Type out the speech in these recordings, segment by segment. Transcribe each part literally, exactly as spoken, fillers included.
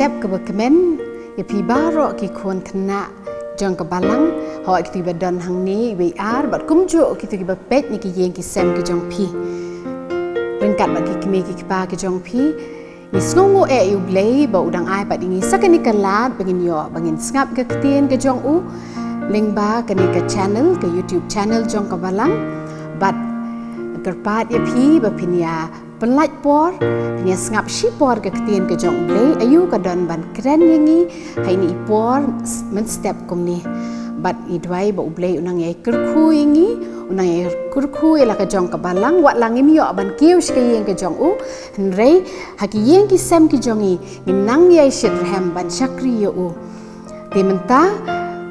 tep kaba kmen ïa phi baroh ki khun khynnah jong ka balang, hooid kito kiba don hangne, iwei ar, bad kumjuh kito kiba peit na ki ïing ki sem ki jong phi. Ryngkat bad ki kmie ki kpa ki jong phi, ngi sngewnguh eh ïa U Blei ba u dang ai pat ïa ngi sa kane ka lad ba ngin ïoh, ba ngin sngap ka ktien ka jong u lyngba kane ka channel, ka YouTube channel jong ka balang. Bad kyrpad ïa phi ba phin ïa pynlait por, phin ïa sngap shipor ka ktien ka jong U Blei, aïu ka don ban kren ïa ngi ha ine i por mynstep kumne. Bad ngi duwai ba U Blei un nang ïa kyrkhu ïa ngi, un nang ïa kyrkhu ïa la ka jong ka balang, wat la ngim ïoh ban kiew sha ka ïing ka jong u, hynrei ha ki ïing ki sem ki jong ngi, ngin nang ïa shitrhem ban shakri ïa u. Te mynta,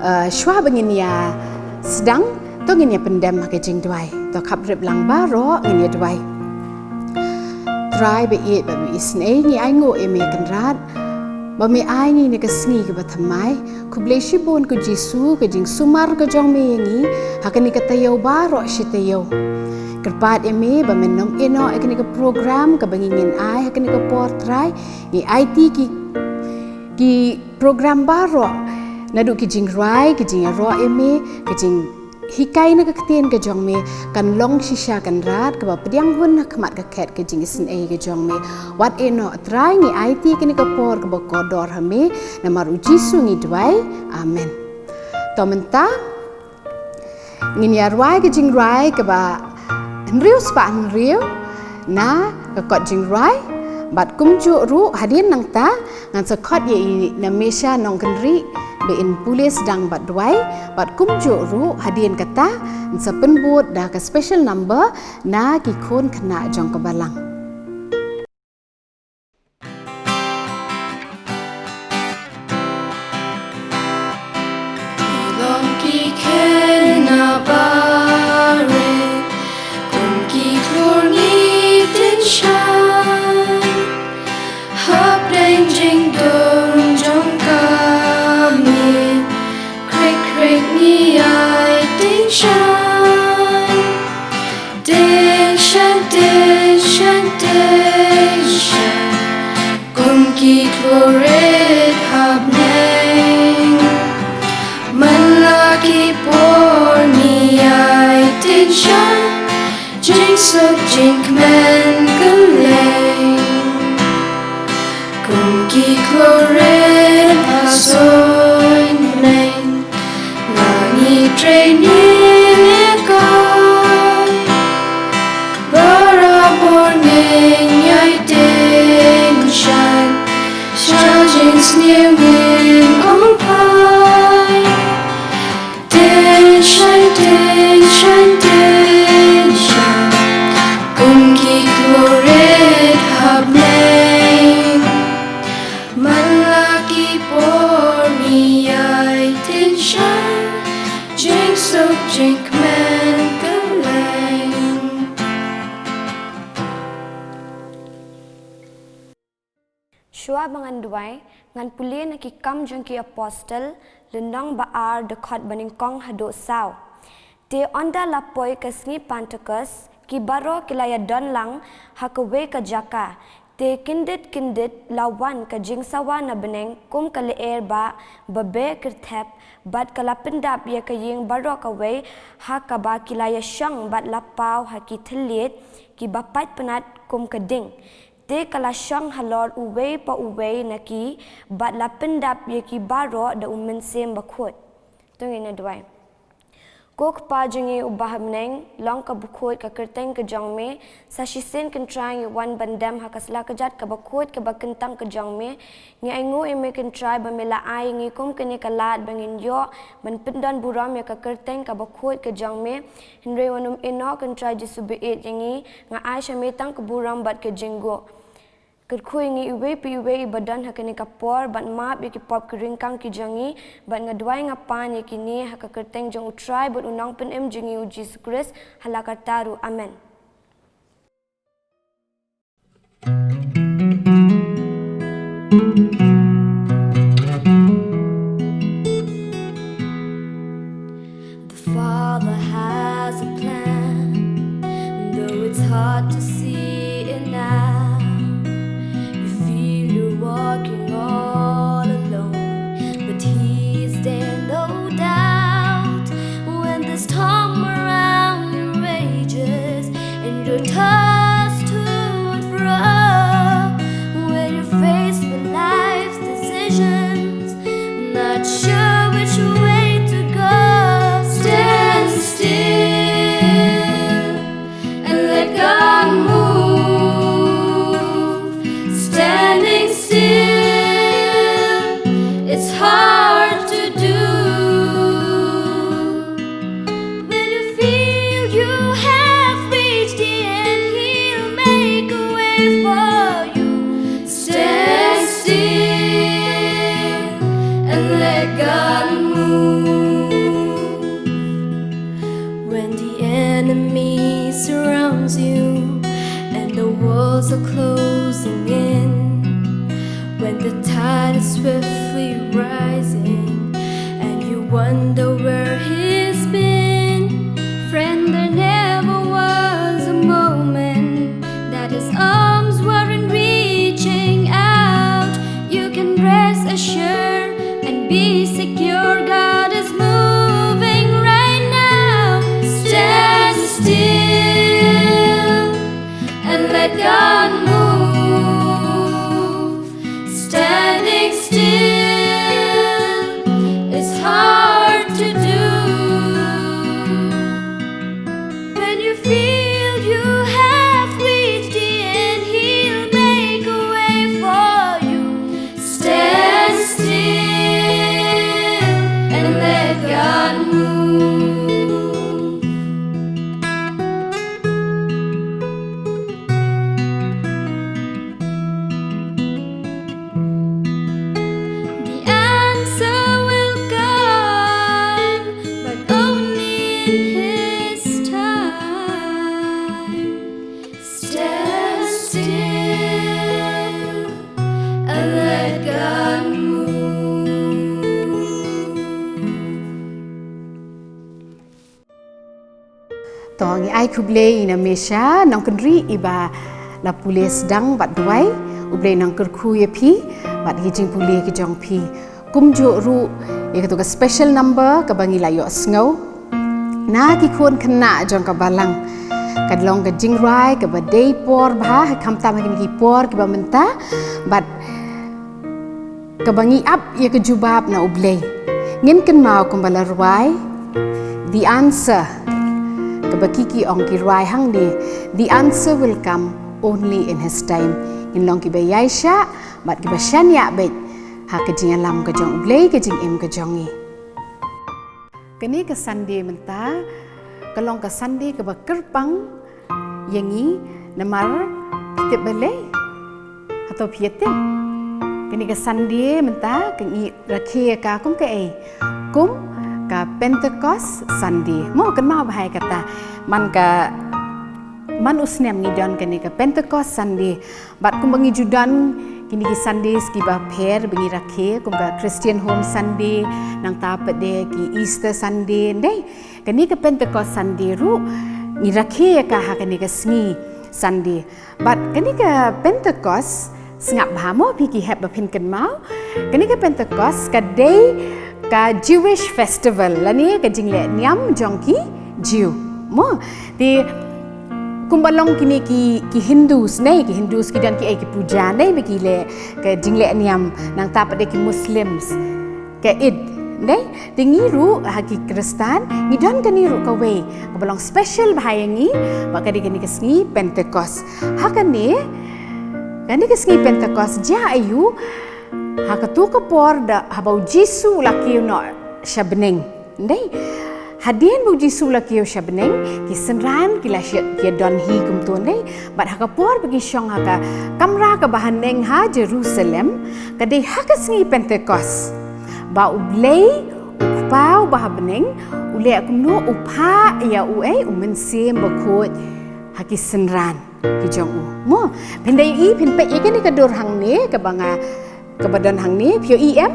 eh, shuwa ba ngin ïa sdang, to ngin ïa pyndem ha ka jingduwai. To khapkhrip lang baroh ngin ïa duwai. Trai ba ïeit bad ba isynei, ngi ainguh ïa me Kynrad ba me ai ngi ïa ka sngi kaba thymmai. Khublei shibun ko Jisu, ka jingsumar ka jong me ïa ngi ha kane ka taïew baroh shi taïew. Kyrpad ïa me ba men nym ïehnoh ïa kane ka program kaba ngi ngin ai ha kane ka por Trai. Ngi aiti ki, ki program baroh, naduh ki jingrwai, ki jingïaroh ïa me, ki jinghikai na ka ktien ka jong me, kan long shisha Kynrad kaba pdiang hun ha khmat ka khet ka jingisynei ka jong me. Wat ïehnoh Trai, ngi aiti kane ka por kaba kordor ha me, namar U Jisu ngi duwai. Amen. To mynta ngin ïa rwai ka jingrwai kaba hynriew spah hynriew na ka kot jingrwai, bad kumjuh ruh hadien nangta ngan sa khot ïa i Namesha Nongkynrih ba in pule sdang bad duwai, bad kumjuh ruh hadien kata ngan sa pynbud da ka special number na ki khun khynnah jong ka balang. Ki long ki khynnah barit kum ki khlur ngi tyngshaiñ. Hapdeng jingdum jong ka miet, khrik khrik ngi ïai tyngshaiñ. Tyngshaiñ, tyngshaiñ, tyngshaiñ kum ki khlur rit ha bneng. Man la ki por ngi ïai tyngshaiñ, jingsuk jingkmen kylleng. Kum ki khlur rit ha suiñ bneng, la ngi trei ngi lehkai. Barabor ngin ïai tyngshaiñ, sha jingsniew ngin ym phai. Tyngshaiñ, tyngshaiñ, tyngshaiñ kum ki khlur rit ha bneng. Man la ki por ngi ïai tyngshaiñ, jingsuk jingkmen kylleng. Shuwa ba ngan duwai, ngan pule na Ki Kam jong ki Apostol, lynnong ba ar, dkhot ba nyngkong haduh saw. Te ynda la poi ka sngi Pentekost, ki baroh ki la ïadon lang ha kawei ka jaka. Te kyndit kyndit la wan ka jingsawa na bneng kum ka lyer ba, ba beh kyrthep, bad ka la pyndap ïa ka ïing baroh kawei ha kaba ki la ïashong, bad la paw ha ki thylliej kiba pait pnat kum ka ding. Te ka la shong halor uwei pa uwei na ki, bad la pyndap ïa ki baroh da U Mynsiem Bakhuid. To ngin ïa duwai. Ko Kpa jong ngi uba ha bneng, long ka bakhuid ka kyrteng ka jong me, sa shisien Kynrad ngi wan ban dem ha ka sla kjat kaba khuid kaba kyntang ka jong me. Ngi ainguh ïa me Kynrad ba me la ai ïa ngi kum kane ka lad ba ngin ïoh ban pyndon burom ïa ka kyrteng kaba khuid ka jong me. Hynrei wat nym ïehnoh Kynrad Jisu ba ïeit ïa ngi, nga ai sha me tang ka burom bad ka jingguh. Kyrkhu ïa ngi iwei pa iwei iba don ha kane ka por, bad map ïa ki pop ki ryngkang ki jong ngi, bad nga duwai nga pan ïa kine ha ka kyrteng jong U Trai bad U Nongpynim jong ngi U Jisu Khrist, ha la karta ruh. Amen. The Father has a plan, though it's hard to see it now. You feel you're walking on Sure which way to go. Stand still and let God move. Standing still, it's hard to do. When you feel you have reached the end, He'll make a way for you. Stand still and let God move. When the enemy surrounds you and the walls are closing in, when the tide is swiftly rising and you wonder where He's been, friend, there never was a moment that His arms weren't reaching out. You can rest assured and be secure. God is moving right now. Stand still and let God move. Standing still is hard to do. When you feel you have reached the end, He'll make a way for you. Stand still and let God move. The answer will come, but only in His time. Stand still and let God move. To ngi ai khublei ïa na mesha nongkynrih iba la pule sdang bad duwai. U Blei nongkyrkhu ïa phi bad ki jingpule ki jong phi. Kumjuh ruh ïa katu ka special number kaba ngi la ïohsngew na ki khun khynnah jong ka balang. Ka long ka jingrwai kaba dei por bha, khamtam ha kine ki por kiba mynta bad kaba ngi ap ïa ka jubab na U Blei. Ngin kynmaw kumba la rwai The Answer, kaba ki ki ong ki rwai hangne, The answer will come only in His time. Ngin long kiba ïaishah bad kiba shaniah beit ha ka jingïalam ka jong U Blei, ka jingim ka jong ngi. Kane ka Sunday mynta ka long ka Sunday kaba kyrpang ïa ngi namar, tip balei? Hato phi ïa tip? Kane ka Sunday mynta ka ngi rakhe ïa ka kum kaei? Kum ka Pentecost Sunday. Mo, kynmaw bha ïa kata. Man ka, man u snem ngi don kane ka Pentecost Sunday. Bad kumba ngi ju don kine ki Sundays kiba pher ba ngi rakhe, kum ka Christian Home Sunday, nangta pat de ki Easter Sunday, ndei. Kane ka Pentecost Sunday ruh ngi rakhe ïa ka ha kane ka sngi Sunday. Bad kane ka Pentecost, sngap bha mo phi ki hep ba phin kynmaw. Kane ka Pentecost ka dei ka Jewish festival lane ka jingleh niam jong ki Jew. Mo, te kumba long kine ki, ki Hindus, ne, ki Hindus ki don kiei, ki puja, ne, ba ki leh ka jingleh niam, nangta pat de ki Muslims ka Eid, ne. Te ngi ruh ha ki Khristan ngi don kane ruh kawei kaba long special bha ïa ngi, ba ka dei kane ka sngi Pentecost. Ha kane, kane ka sngi Pentecost jia aïu? Ha katu ka por da haba U Jisu u la kiew noh sha bneng. Ndei, hadien ba U Jisu u la kiew sha bneng, ki synran ki la shet ki don hi kumto, ndei. Bad ha ka por ba ki shong ha ka kamra kaba haneng ha Jerusalem, ka dei ha ka sngi Pentecost ba U Blei U Kpa uba ha bneng u leh kumno? U phah ïa u ei, U Mynsiem Bakhuid ha ki synran ki jong u. Mo, phin da ïohi, phin peit ïa kane ka dur hangne kaba nga, kaba don hangne, phi ïohi em?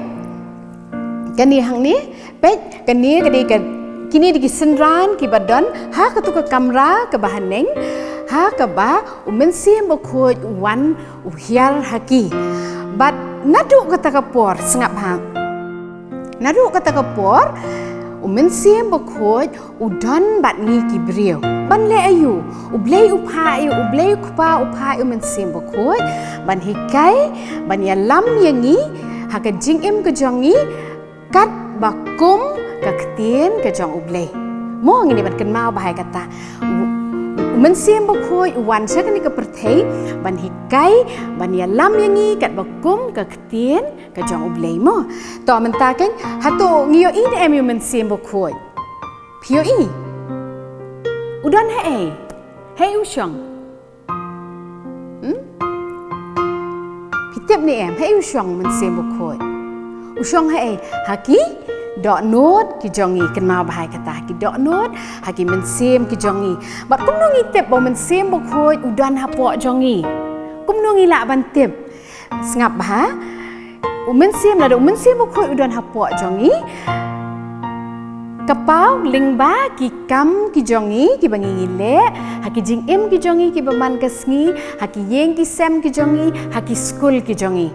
Kane hangne, peit, kane ka dei ka, kine dei ki synran kiba don ha katu ka kamra kaba haneng, ha kaba U Mynsiem Bakhuid u wan u hiar ha ki. Bad naduh kata ka por, sngap ha. Naduh kata ka por, U Mynsiem Bakhuid u don bad ngi ki briew. Ban leh aïu? U Blei u phah ïa, U Blei U Kpa u phah ïa U Mynsiem Bakhuid ban hikai, ban ïalam ïa ngi ha ka jingim ka jong ngi, Kat ba kum ka ktien ka jong U Blei. Mo ngin ïa ban kynmaw bha ïa kata. U, u Mynsiem Bakhuid u wan sha kane ka pyrthei ban hikai, ban ïalam ïa ngi kat ba kum ka ktien ka jong U Blei mo. To mynta keiñ, hato ngi ïohi ne em ïa u Mynsiem Bakhuid? Phi ïohi? U don haei? Haei u shong? Hmm? Phi tip ne em, haei u shong u Mynsiem Bakhuid? U shong haei? Ha ki dohnud ki jong ngi, kynmaw bha ïa kata, ha ki dohnud, ha ki mynsiem ki jong ngi. Bad kumno ngi tip ba u Mynsiem Bakhuid u don hapoh jong ngi? Kumno ngi lah ban tip? Sngap bha. U Mynsiem, lada u Mynsiem Bakhuid u don hapoh jong ngi, ka paw lyngba ki kam ki jong ngi kiba ngi ngi leh, ha ki jingim ki jong ngi kiba man ka sngi, ha ki ïing ki sem ki jong ngi, ha ki skul ki jong ngi.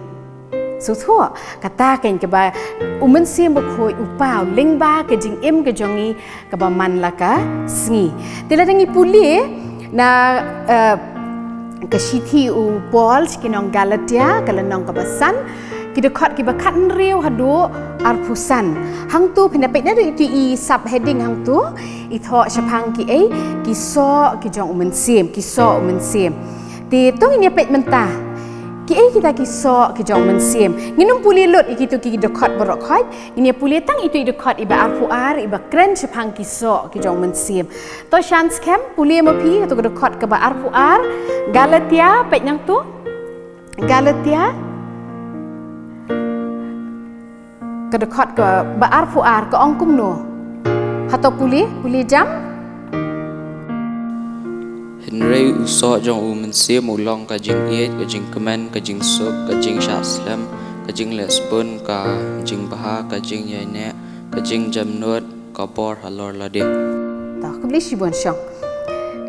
Sngewthuh, kata keiñ kaba u Mynsiem Bakhuid u paw lyngba ka jingim ka jong ngi kaba man la ka sngi. Te lada ngi pule na, eh, ka shithi u Paul sha ki nong Galatia, ka lynnong kaba san, ki dkhot kiba khathynriew haduh arphew san. Hangto phin ïa peit naduh ito i sub heading hangto, i thoh shaphang kiei, ki soh ki jong u Mynsiem, ki soh u Mynsiem. Te to ngin ïa peit mynta, kiei kita ki soh ki jong u Mynsiem. Ngin ym pule lut ïa kito ki dkhot baroh khoit, ngin ïa pule tang ito i dkhot iba arphew ar, iba kren shaphang ki soh ki jong u Mynsiem. To shan skhem, pule ma phi, kato ka dkhot kaba arphew ar, Galatia, peit nangto. Galatia, ka dkhot kaba arphew ar, ka ong kumno? Hato pule, pule jam? Hynrei u soh jong u Mynsiem u long ka jingïeit, ka jingkmen, ka jingsuk, ka jingshah slem, ka jingleh sbun, ka jingbha, ka jingïaineh, ka jingjemnud, ka bor halor lade. To, khublei shibun shong.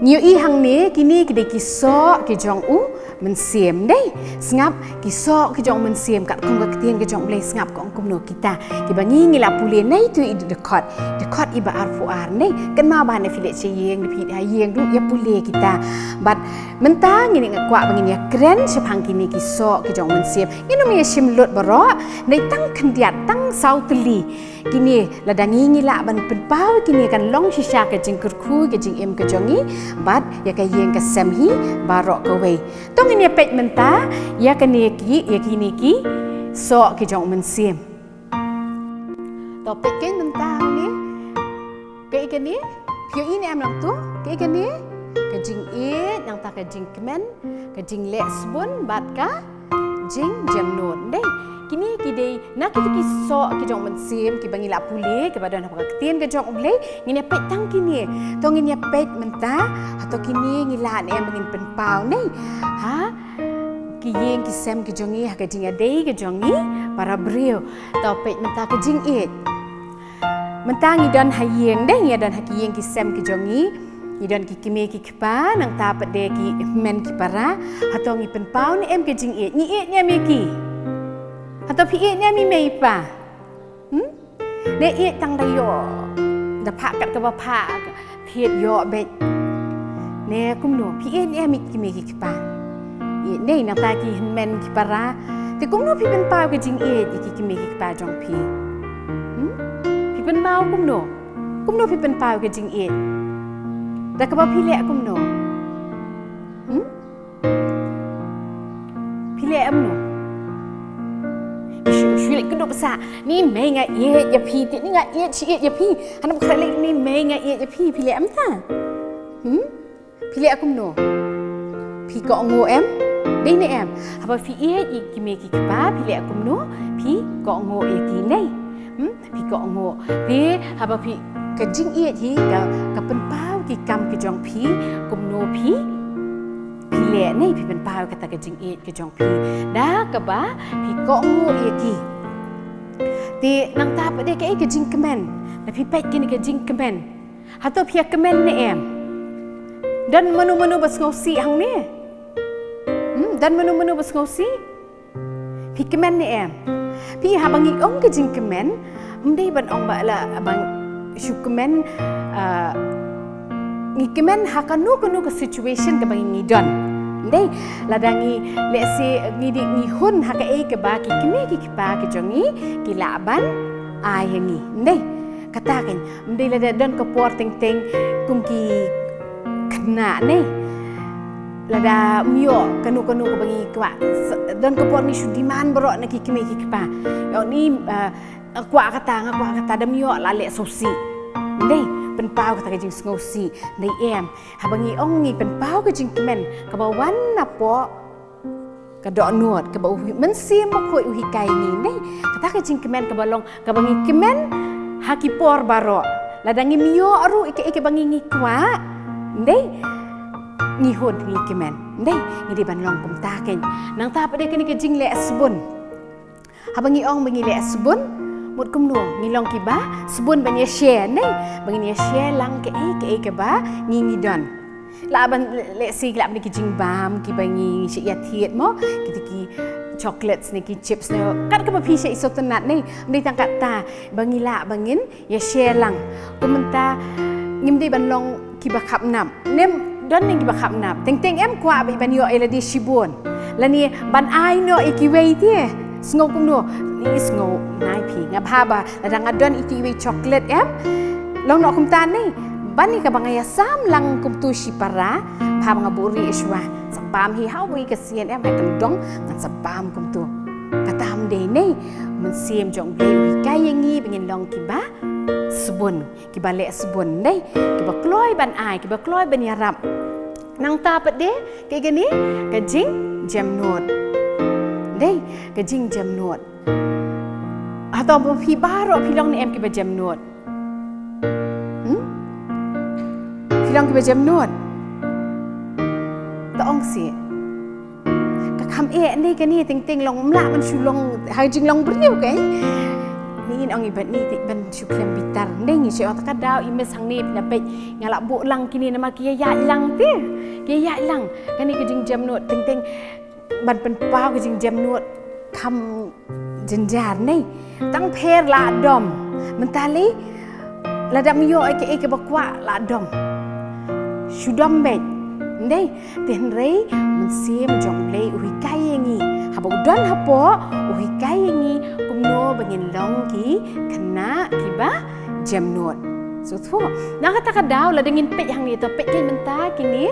Ngi ïohi hangne, kine ki dei ki soh ki jong u Mynsiem, dei. Sngap, ki soh ki jong u Mynsiem, katkum ka ktien ka jong u Blei, sngap ka ong kumno kita. Kiba ngi ngi la pule na ito i dkhot, dkhot iba arphew ar, dei. Kynmaw bha ne phi leit sha ïing, ne phi ïa ïing ruh ïa pule kita. Bad mynta ngin ïa kwah ba ngin ïa kren shaphang kine ki soh ki jong u Mynsiem. Ngin ym ïa shim lut baroh, dei tang khyndiat, tang saw tylli. Kine lada ngi ngi lah ban pynpaw, kine kan long shisha ka jingkyrkhu ka jingim ka jong ngi bad ïa ka ïing ka sem hi baroh kawei. To ngin ïa peit mynta ïa kane ki, ïa kine ki soh ki jong u Mynsiem. To peit keiñ mynta hangne. Kaei kane? Phi ïohi ne em nangto? Kaei kane? Ka jingïeit, nangta ka jingkmen, ka jingleh sbun bad ka jingjemnud, dei. Kine ki dei na kito ki soh ki jong u Mynsiem kiba ngi la pule, kiba don ha ka ktien ka jong u Blei. Ngin ïa peit tang kine. To ngin ïa peit mynta, hato kine ngi lah ne em ba ngin pynpaw, dei, ha ki ïing ki sem ki jong ngi, ha ka jingïadei ka jong ngi para briew. To peit mynta ka jingïeit. Mynta ngi don ha ïing, dei, ngi don ha ki ïing ki sem ki jong ngi. Ngi don ki kmie ki kpa, nangta pat de ki hynmen ki para. Hato ngi pynpaw ne em ka jingïeit? Ngi ïeit ne em ïa ki? Hato phi ïeit ne em i mei i pa? Hmm? Ne ïeit tang da ïoh, da phah kat kaba phah, thied ïoh beit. Ne kumno, phi ïeit ne em ïa ki kmie ki kpa? Ïeit, ne nangta ki hynmen ki para. Te kumno phi pynpaw ka jingïeit ïa ki kmie ki kpa jong phi? Hmm? Phi pynpaw kumno? Kumno phi pynpaw ka jingïeit? Da kaba phi leh kumno? Hmm? Phi leh kumno? Shu, shu leh kyndup sa. Ni mei nga ïeit ïa phi, te ni nga ïeit shi ïeit ïa phi. Hangne khreh leh ni mei nga ïeit ïa phi, phi leh kumta? Hmm? Phi leh kumno? Phi kohnguh em? Dei ne em? Haba phi ïeit ïa ki kmie ki kpa, phi leh kumno? Phi kohnguh ïa ki, dei. Hmm? Phi kohnguh. Te haba phi, ka jingïeit hi ka, ka pynpaw ki kam ki jong phi, kumno phi, phi leh, ne phi pynpaw kata ka jingïeit ka jong phi. Da kaba phi kohnguh ïa ki. Te nangta pat de kaei ka jingkmen? Da phi peit kine ka jingkmen. Hato phi ïa kmen ne em? Don mano mano ba sngewsih hangne? Hmm, don mano mano ba sngewsih? Phi kmen ne em? Phi, haba ngi ong ka jingkmen, ym dei ban ong ba la ban shu kmen, ah, ngi kmen ha kano kano ka situation kaba ngi don. Dei, lada ngi, let's say, ngi dei ngi hun ha kaei kaba ki kmie ki kpa ki jong ngi ki lah ban ai ha ngi. Ndei, kata kein, ym dei lada don ka por teng teng kum ki khynnah, ndei. Lada ym ïoh kano kano kaba ngi kwah, s-, don ka por ngi shu demand baroh na ki kmie ki kpa. Ïoh ni, eh, nga kwah kata, nga kwah kata, da ym ïoh la leh sngewsih. Ndei, pynpaw kata ka jingsngewsih, ndei em. Haba ngi ong ngi pynpaw ka jingkmen kaba wan napoh ka dohnud, kaba u Mynsiem Bakhuid u hikai ngi, ndei. Kata ka jingkmen kaba long, kaba ngi kmen ha ki por baroh. Lada ngim ïoh ruh ïa kaei kaba ngi ngi kwah, ndei, ngi hun ngi kmen, ndei. Ngi dei ban long kumta kein. Nangta pat de kane ka jingleh sbun. Haba ngi ong ba ngi leh sbun, mut kumno, ngi long kiba sbun ban ïa share, ndei. Ba ngin ïa share lang kaei kaei kaba ngi ngi don. La ban leh, leh si la ban ki jingbam kiba ngi shu ïa thied mo, kita ki chocolates ne ki chips ne, kat kaba phi shu ïa sngewtynnat, ndei. Ym dei tang katta, ba ngi lah ba ngin ïa share lang. Kum mynta ngim dei ban long kiba khapnap. Ngim don ne kiba khapnap. Teng teng em kwah ba ban ïoh ïa lade shibun. Lane ban ai noh ïa kiwei te. Sngew kumno? Ni sngew nai phi. Nga bha ba lada nga don ïa kiwei chocolate em. Long noh kumta ne. Ban ïa kaba nga ïa sam lang kumtu shipara. Bha ba nga buhrieh shuwa. Sa bam hi ha kawei ka sien em, ha kyndong ngan sa bam kumtu. Kata ym dei ne. Mynsiem jong U Blei u hikai ïa ngi ba ngin long kiba sbun, kiba leh sbun, ndei, kiba kloi ban ai, kiba kloi ban ïarap. Nangta pat de, kaei kane, ka jingjemnud. Ndei, ka jingjemnud. Hato ba phi baroh phi long ne em kiba jemnud? Hmm? Phi long kiba jemnud? To ong sih. Ka kham eh ne kane teng teng long, ym lah ban shu long ha jinglong briew kein. Ni in ong i ban ni ti ban shu khlem bitar. Ndei ngi shu ong ta ka daw i miss hangne phi la peit nga la buh lang kine namar ki ïaid lang te. Ki ïaid lang. Kane ka jingjemnud teng teng ban pynpaw ka jingjemnud kham jynjar, ndei. Tang pher la dom. Mynta lei lada ym ïoh ïa kaei kaba kwah la dom. Shu dom beit. Ndei, te hynrei Mynsiem jong U Blei u hikai ïa ngi. Haba u don hapoh, u hikai ïa ngi kumno ba ngin long ki khynnah kiba jemnud. Sngewthuh. Na kata ka daw lada ngin peit hangne to, peit kein mynta kine.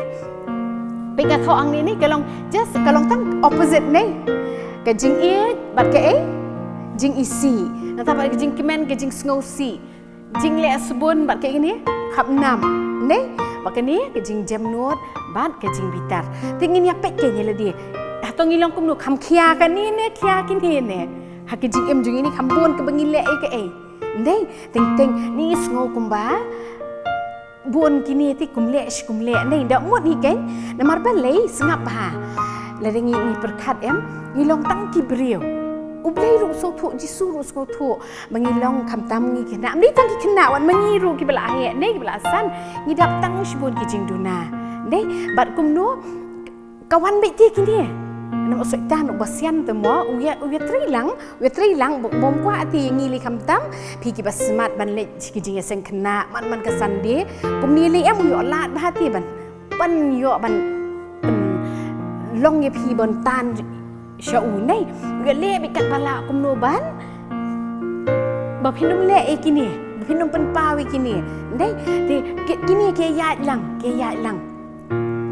Peit ka thoh hangne ne ka long just, ka long tang opposite ne. Ka jingïeit bad kaei? Jingisih. Nangta pat ka jingkmen, ka jingsngewsih. Jingleh sbun bad kaei kane? Khapnam. Ndei? Bad kane ka jingjemnud bad ka jingbitar. Te ngin ïa peit kein ïa lade. Hato ngi long kumno, kham khia kane ne khia kine ne? Ha ka jingim jong ngi ne kham bun kaba ngi leh ïa kaei. Ndei? Teng teng ngi sngew kumba bun kine te kum leh shi kum leh, ndei, da mut hi kein. Namar balei? Sngap bha. Lada ngi, ngi pyrkhat em, ngi long tang ki briew. U Blei ruh u sngewthuh, Jisu ruh u sngewthuh ba ngi long khamtam ngi khynnah. Ym dei tang ki khynnah, wat ma ngi ruh kiba la heh, ndei, kiba la san, ngi dap tang shibun ki jingduna. Ndei, bad kumno ka wan beit te kine. Namar u Soitan uba sian te mo, u ïa, u ïatrei lang, u ïatrei lang, bym kwah te ïa ngi lei khamtam, phi kiba smat ban leit sha ki jingïaseng khynnah man man ka Sunday. Kumne lei em, u ïoh lad bha te ban, ban ïoh ban, ban long ïa phi ban tan sha u, ndei. U ïaleh beit katba lah kumno ban, ba phin ym leh ïa kine, ba phin ym pynpaw ïa kine. Ndei, te ki, kine ki ïaid lang, ki ïaid lang.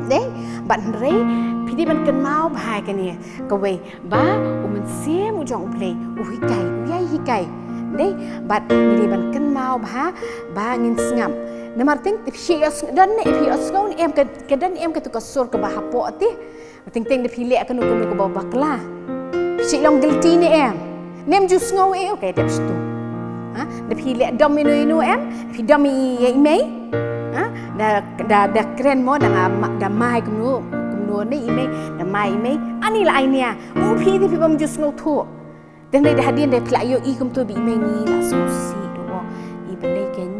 Ndei, bad hynrei phi dei ban kynmaw bha ïa kane kawei, ba u Mynsiem u jong U Blei u hikai, u ïai hikai. Ndei, bad ngi dei ban kynmaw bha ba ngin sngap. Namar teng phi ïoh sng-, don ne phi ïoh sngew ne em ka, ka don em katu ka sur kaba hapoh te. Teng teng da phi leh kano kano kaba bakla, phi shu long guilty ne em? Ym ju sngew eh, okay, dep shu tu. Ha? Da phi leh dom ino ino em? Phi dom ïa i mei? Ha? Da, da, da kren mo, da nga ma-, da mai kumno, kumno ne i mei, da mai i mei. Ani la ai nia. U phi te phi bym ju sngewthuh. Teng da hadien da phi la ïohi kumto ba i mei ni la sngewsih da wo. I balei kein,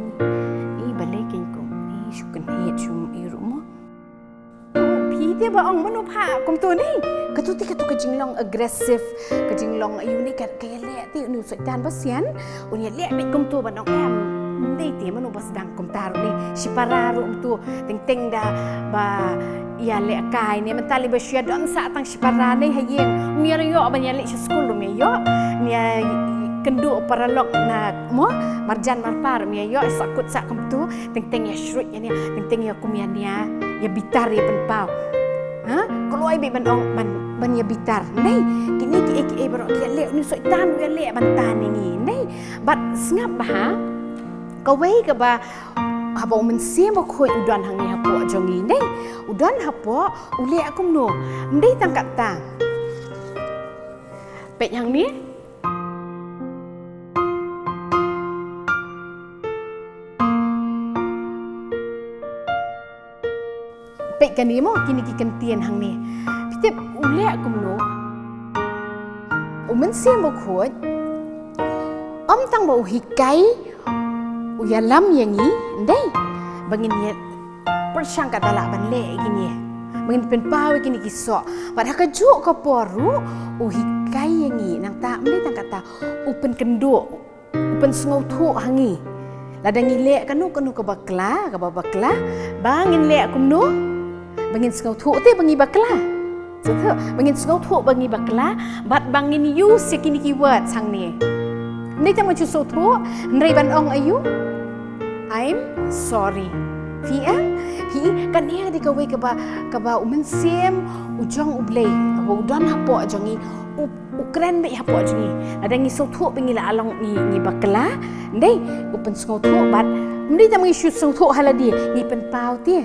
i balei kein kum, i shu kynhied shu i ruh mo. Phi te ba ong mano pha kumto ne. Katu te katu ka jinglong aggressive, ka jinglong ayu ne ka, ka ïaleh te uni u Soitan ba sian, uni ïaleh beit kumto ban ong em. Ym dei te mano ba sdang kumta ruh ne. Shipara ruh kumto. Teng teng da ba ïalehkai ne, mynta lei ba shu ïa don sah tang shipara ne ha ïing. Ym ïa ïoh ban ïaleh sha skul ruh ym ïa ïoh. Ym ïa kynduh paralok na mo, marjan marpa ruh ym ïa ïoh, sahkut sah kumtu, teng teng ïa shrut ïa nia, teng teng ïa kum ïa nia, ïa bitar ïa pynpaw. Ha? Kloi beit ban ong ban, ban ïa bitar. Nei, kine kiei kiei baroh ki ïa leh, u Soitan u ïa leh ban tan ïa ngi. Nei, bad sngap bha, kawei kaba haba u Mynsiem Bakhuid u don hangne hapoh jong ngi. Nei, u don hapoh, u leh kumno. Ym dei tang katta. Peit hangne. Peit kane mo, kine ki kyntien hangne. Phi tip u leh kumno. U Mynsiem Bakhuid, ym tang ba u hikai, u ïalam ïa ngi, ym dei. Ba ngin ïa pyrshang katta lah ban leh ïa kine. Ba ngin pynpaw ïa kine ki soh. Bad ha kajuh ka por ruh, u hikai ïa ngi, nangta, ym dei tang katta, u pynkynduh, u pynsngewthuh ha ngi. Lada ngi leh kano kano kaba bakla, kaba bakla, ba ngin leh kumno? Ba ngin sngewthuh te ba ngi bakla. Sngewthuh, ba ngin sngewthuh ba ngi bakla, bad ba ngin use ïa kine ki words hangne. Ym dei tang ban shu sngewthuh, hynrei ban ong aïu? I'm sorry. Phi ïa, phi, kane ka dei kawei kaba, kaba u Mynsiem, u jong U Blei, kaba u don hapoh jong ngi, u, u kren beit hapoh jong ngi. Lada ngi sngewthuh ba ngi la long ngi, ngi bakla, ym dei, u pynsngewthuh bad, ym dei tang ngi shu sngewthuh ha lade, ngi pynpaw te.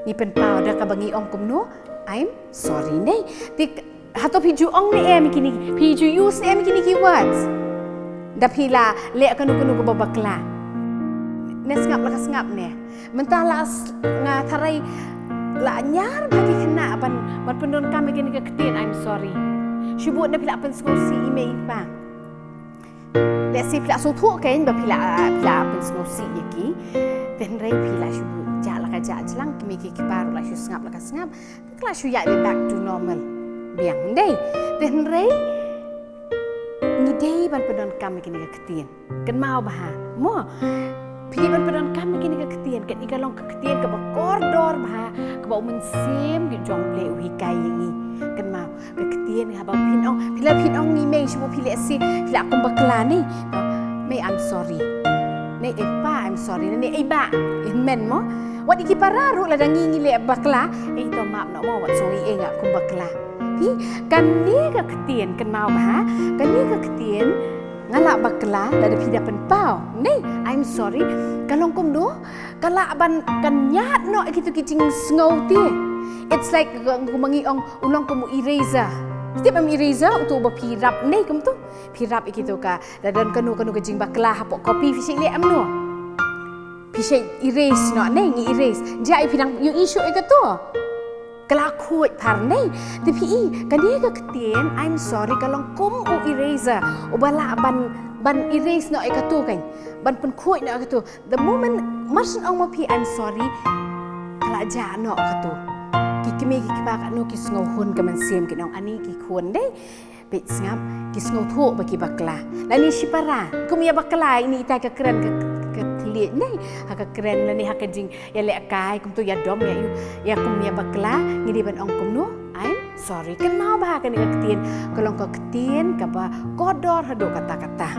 Ngi pynpaw da kaba ngi ong kumno, I'm sorry, ym dei. Te hato phi ju ong ne em kine, phi ju use ne em kine ki words? Da phi la leh kano kano kaba bakla. Ne sngap la ka sngap ne. Mynta la s-, nga tharai la ñiar bha ki khynnah ban, ban pyndonkam ïa kine ki ktien I'm sorry. Shu bud ne phi la pynsngewsih i mei i pa. Lehse phi la sngewthuh kein ba phi la, phi la pynsngewsih ïa ki. Te hynrei phi la shu jah la ka jah jlang, ki mei ki pa ruh la shu sngap la ka sngap. Te ka la shu ïaid back to normal biang, ym dei? Te hynrei ngi dei ban pyndonkam ïa kine ki ktien. Kynmaw bha, mo. Phi dei ban pyndonkam ïa kine ki ktien, kane ka long ka ktien kaba kordor bha, kaba u Mynsiem jong U Blei u hikai ïa ngi. Kynmaw, ka ktien haba phin ong, phi la phin ong ne mei, shu phi lehse, phi la kum bakla ne. Mei, I'm sorry. Ne, eh, pa, I'm sorry. Ne, eh, bah, eh, men mo. Wat ïa ki para ruh lada ngi ngi leh bakla, eh, to map noh mo, wat sngew ïa nga kum bakla. Phi, kane ka ktien, kynmaw bha, kane ka ktien, nga la bakla, lada phi da pynpaw. Nei, I'm sorry. Ka long kumno, ka lah ban, kan ñiad noh kito ki jingsngew te. It's like, kumba ngi ong, u long kum u eraser. Tip em eraser, uto uba phi rap, nei kumto. Phi rap ïa kito ka, lada don kano kano ka jingbakla hapoh copy phi shait leh em no. Phi shait erase noh, nei, ngi erase. Jia ïa phi dang ïohi shuh ïa kato. Ka la khuid phar nei. Te phi i, kane ka ktien, I'm sorry, ka long kum u eraser. Uba lah ban, ban erase noh ïa kato kan. Ban pynkhuid noh ïa kato. The moment, mar shen ong ma phi, I'm sorry, ka la jah noh kato. Ki kmie ki kpa katno ki sngewhun ka mynsiem kin ong ani ki khun dei. Peit sngap, ki sngewthuh ba ki bakla. Lane shipara, kum ïa bakla, ini ita ka kren ka, ka thylliej nei, ha ka kren lane ha ka jing, ïa lehkai, kumto ïa dom ïa ïu, ïa kum ïa bakla, ngi dei ban ong kumno, I'm sorry. Kynmaw bha kane ka ktien, ka long ka ktien, kaba kordor haduh katta katta.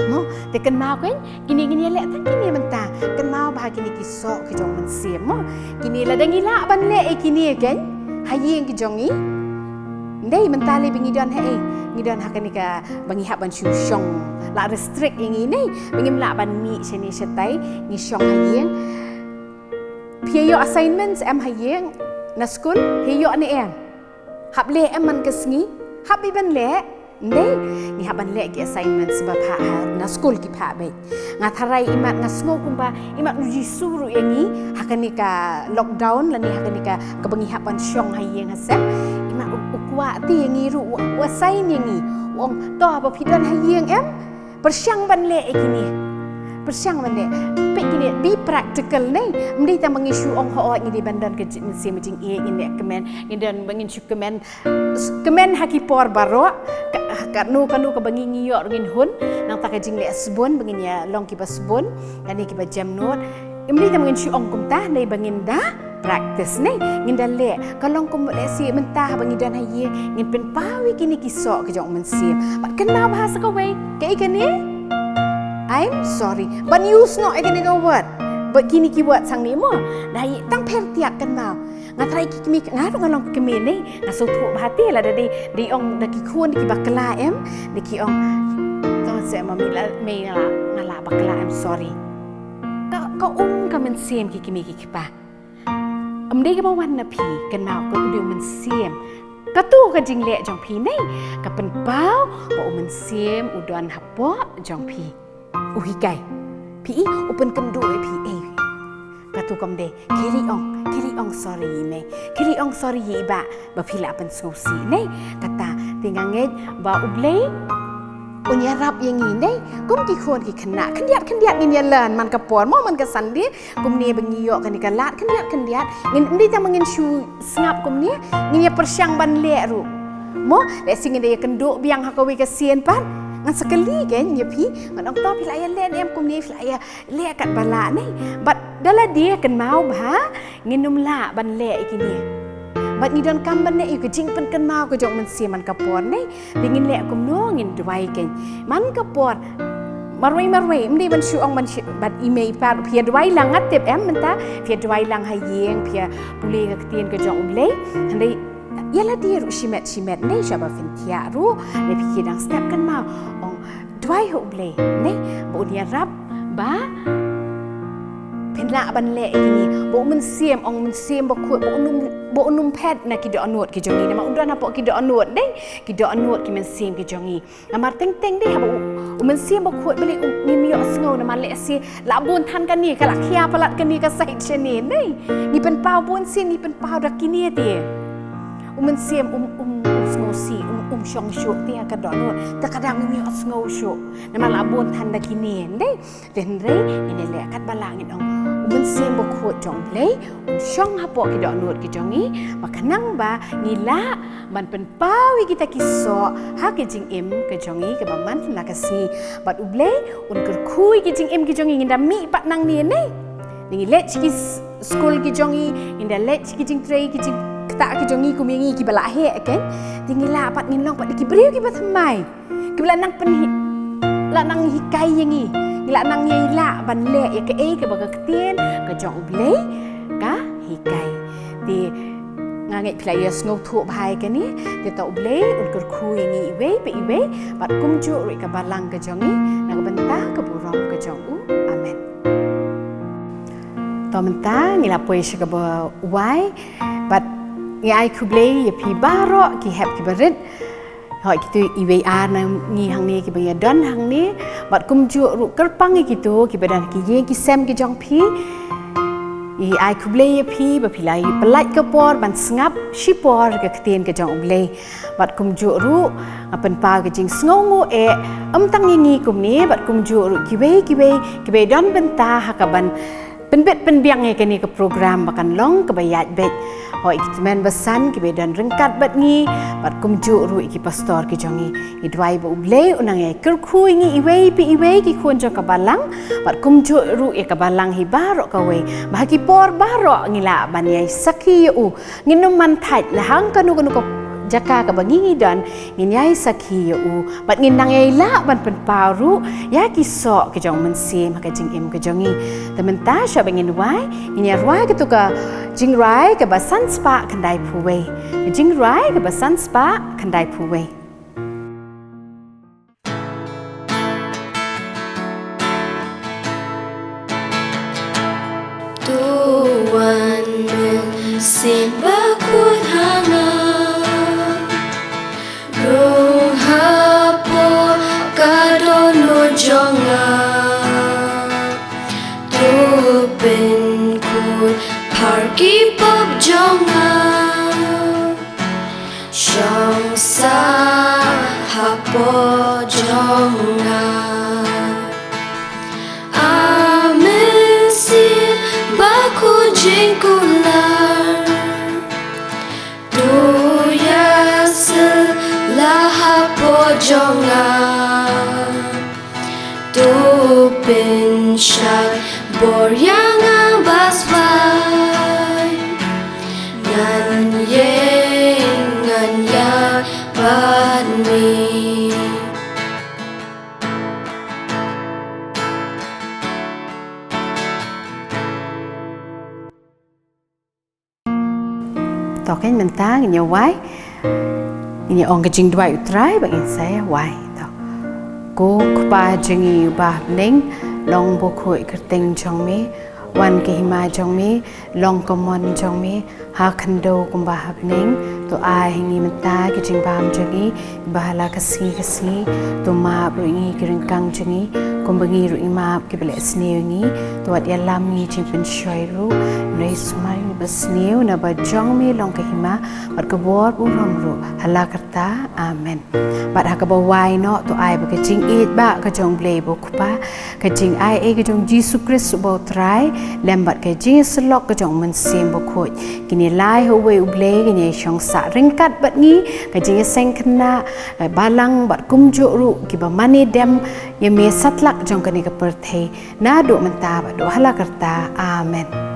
Mo, te kynmaw kein, kine ngin ïa leh tang kine mynta. Kynmaw bha kine ki soh ki jong mynsiem mo. Kine lada ngi lah ban leh ïa kine kein, ha ïing ki jong ngi. Ndei mynta lei ba ngi don ha ei, ngi don ha kane kaba ngi hap ban shu shong. La restrict ïa ngi nei, ba ngim lah ban mih shane shatai, ngi shong ha ïing. Phi ïoh assignments em ha ïing, na skul, phi ïoh ne em. Hap leh em man ka sngi, hap beit ban leh. Ndei, ngi hap ban leh ki assignments ba phah ha, na skul ki phah beit. Nga tharai imat nga sngew kumba, imat u Jisu ruh ïa ngi, ha kane ka lockdown, lane ha kane ka, kaba ngi hap ban shong ha ïing ha sem. Imat u, u kwah te ïa ngi ruh, u, u assign ïa ngi. U ong, to, ba phi don ha ïing em, pyrshang ban leh ïa kine. Pyrshang ban leh. Peit kine, be practical nei. Ym dei tang ba ngi shu ong hooid ngi dei ban don ka ji-, mynsiem jingïeit, ngin leh kmen, ngin don ba ngin shu kmen, kmen ha ki por baroh, ka, kano kano kaba ngi, ngi ïoh ruh ngin hun, nangta ka jingleh sbun, ba ngin ïa long kiba sbun, lane kiba jemnud. Ym dei tang ba ngin shu ong kumta, nei ba ngin da, practice ne, ngin da leh, ka long kum lehse mynta haba ngi don ha ïing, ngin pynpaw ïa kine ki soh ki jong u Mynsiem. Bad kynmaw bha sa kawei, kaei kane? I'm sorry. Ban use noh ïa kane ka word. Bad kine ki word hangne mo. Da ïa tang pher tiak kynmaw. Nga trai ki kmie, nga ruh nga long kmie ne, nga sngewthuh bha te lada dei, dei ong da ki khun, da ki bakla em, da ki ong, to se ma mi la, me nga la, nga la bakla, I'm sorry. Ka, ka um ka mynsiem ki kmie ki kpa. Ym dei kaba wan na phi, kynmaw ka u dei u Mynsiem. Katu ka jingleh jong phi ne, ka pynpaw ba u Mynsiem u don hapoh jong phi. U hikai. Phi i, u pynkynduh ïa phi ei. Katu kam dei, khie leit ong, khie leit ong sorry ïa i mei. Khie leit ong sorry ïa i bah, ba phi la pynsngewsih ne. Kata, te nga ngeit ba U Blei un ïarap ïa ngi ne. Kum ki khun ki khynnah, khyndiat khyndiat ngin ïa learn man ka por mo, man ka Sunday. Kumne ba ngi ïoh kane ka lad khyndiat khyndiat. Ngin, ym dei tang ba ngin shu sngap kumne, ngin ïa pyrshang ban leh ruh. Mo, lehse ngin da ïa kynduh biang ha kawei ka sien pat. Ngan sa kylli kein ïa phi, ngan ong to phi la ïa leh ne em kumne, phi la ïa leh katba lah ne. Bad da lade kynmaw bha, ngin ym lah ban leh ïa kine. Bad ngi donkam ban leh ïa ka jingpynkynmaw ka jong u Mynsiem man ka por ne. Te ngin leh kumno, ngin duwai kein. Man ka por marwei marwei, ym dei ban shu ong ban shu, bad i mei i pa ruh, phi ïa duwai lang, nga tip em mynta, phi ïa duwai lang ha ïing, phi ïa pule ka ktien ka jong U Blei. Hynrei ïa lade ruh shimet shimet ne, shaba phin thiah ruh, ne phi ki dang step kynmaw. Ong duwai ha U Blei ne, ba un ïarap ba phin lah ban leh ïa kine, ba u Mynsiem, ong Mynsiem Bakhuid, ba un ym, ba un ym phet na ki dohnud ki jong ngi, namar u don hapoh ki dohnud ne, ki dohnud ki mynsiem ki jong ngi. Namar teng teng dei haba u, u Mynsiem Bakhuid balei u, ngim ïohsngew, namar lehse la bun than kane, ka la khia palat kane ka side shane ne. Ngi pynpaw bun sien, ngi pynpaw da kine te. U Mynsiem um, um, um sngewsih, um, um shong shuh te ha ka dohnud. Te ka dang ngim ïohsngew shuh. Namar la bun than da kine ne. Te hynrei ngin ïa leh katba lah, ngin ong u Mynsiem Bakhuid jong U Blei un shong hapoh ki dohnud ki jong ngi, ba khnang ba ngi lah ban pynpaw ïa kita ki soh ha ki jingim ki jong ngi kiba man la ka sngi. Bad U Blei un kyrkhu ïa ki jingim ki jong ngi, ngin da mih pat nangne ne. Ngi leit sha ki s-, skul ki jong ngi, ngin da leit sha ki jingtrei ki jingktah ki jong ngi kum ïa ngi kiba la heh kein. Te ngi lah pat, ngin long pat ki briew kiba thymmai. Kiba la nang pynhi-, la nang hikai ïa ngi. Ngi la nang ïa lah ban leh ïa kaei kaba ka ktien ka jong U Blei ka hikai. Te nga ngeit phi la ïa sngewthuh bha ïa kane. Te to U Blei un kyrkhu ïa ngi iwei pa iwei, bad kumjuh ruh ïa ka balang ka jong ngi, na ka bynta ka burom ka jong u. Amen. To mynta ngi la poi sha kaba wai, bad ngi ai khublei ïa phi baroh ki hep kiba rit. Hooid, kito iwei ar na ngi hangne kiba ïa don hangne, bad kumjuh ruh kyrpang ïa kito kiba don ha ki ïing ki sem ki jong phi. Ngi ai khublei ïa phi ba phi la ïa pyllait ka por ban sngap shipor ka ktien ka jong U Blei. Bad kumjuh ruh nga pynpaw ka jingsngewnguh eh, ym tang ïa ngi kumne, bad kumjuh ruh kiwei kiwei kiba ïa don bynta ha kaban pynbit pynbiang ïa kane ka program ba kan long kaba ïaid beit. Hooid, ki tymmen basan kiba don ryngkat bad ngi, bad kumjuh ruh ïa ki pastor ki jong ngi. Ngi duwai ba U Blei un nang ïa kyrkhu ïa ngi iwei pa iwei ki khun jong ka balang, bad kumjuh ruh ïa ka balang hi baroh kawei. Ba ha ki por baroh ngi lah ban ïa sakhi ïa u. Ngin ym man thait la hang kano kano ka jaka kaba ngi ngi don, ngin ïa sakhi ïa u. Bad ngin nang ïa lah ban pynpaw ruh ïa ki soh ki jong u Mynsiem ha ka jingim ka jong ngi. Te mynta shwa ba ngin wai, ngin ïa rwai katu ka jingrwai kaba san spah khyndai phew wei. Ka jingrwai kaba san spah khyndai phew wei. To wan Mynsiem Bakhuid ha nga, rung hapoh ka dohnud jong nga. To pynkhuid phar ki pop jong nga. Shong sah hapoh jong nga. A Mynsiem Bakhuid jingkular, to ïa sla hapoh jong nga. To pynshait bor ïa nga ba swai. To kan mynta ngin ïa wai, ngin ïa ong ka jingduwai u Trai bad ngin sa ïa wai. To. Ko Kpa jong ngi uba ha bneng, long bakhuid kyrteng jong me, wan ka hima jong me, long ka mon jong me ha khyndew kumba ha bneng. To ai ha ngi mynta ka jingbam jong ngi ba ha la ka sngi ka sngi. To map ruh ngi ki ryngkang jong ngi kumba ngi ruh ngi map kiba leh sniew ngi. To wat ïalam ngi jingpynshoi ruh. Nai sumar ngi ba sniew naba jong me long ka hima bad ka bor burom ruh ha la karta. Amen. Bad ha kaba wai noh to ai ba ka jingïeit ba ka jong Blei ba u Kpa, ka jingai ei ka jong Jisu Khrist uba u Trai lem bad ka jingïasyllok ka jong u Mynsiem Bakhuid kin ïa lai ha uwei u Blei, kin ïa shong sah ryngkat bad ngi, ka jingïaseng khynnah, ka balang bad kumjuh ruh kiba mane dem ïa me satlak jong kane ka pyrthei, naduh mynta bad duh ha la karta. Amen.